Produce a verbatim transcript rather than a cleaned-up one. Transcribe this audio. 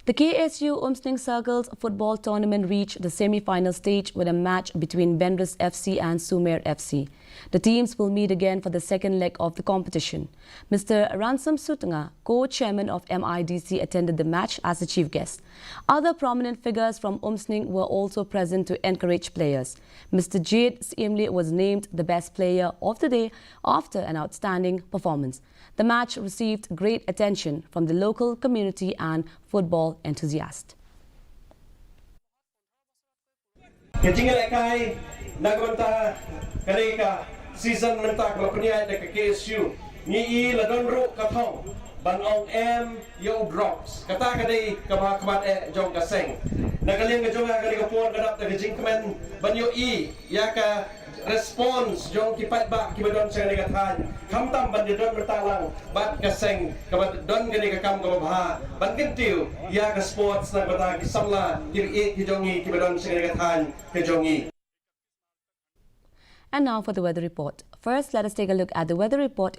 The K S U Umsning Circles football tournament reached the semi-final stage with a match between Bendris F C and Sumer F C. The teams will meet again for the second leg of the competition. Mister Ransom Sutunga, co-chairman of M I D C, attended the match as the chief guest. Other prominent figures from Umsning were also present to encourage players. Mister Jade Siemli was named the best player of the day after an outstanding performance. The match received great attention from the local community and football enthusiasts. Ka jingïalehkai na ka bynta kane ka season mynta kaba pynïaid da ka K S U, ngi i la don ruh ka thong ban ong em ïa u drugs. Kata ka dei kaba khmat eh jong ka seng. Na ka liang ka jong nga, kane ka por nga dap da ka jingkmen ban ïohi ïa ka response jong ki paidbah kiba don sha kane ka thaiñ, khamtam ban ïadon bynta lang bad ka seng kaba don kane ka kam kaba bha ban kyntiew ïa ka sports na ka bynta ki samla, ki rieh ki jong ngi kiba don sha kane ka thaiñ ka jong ngi. And now for the weather report. First, let us take a look at the weather report in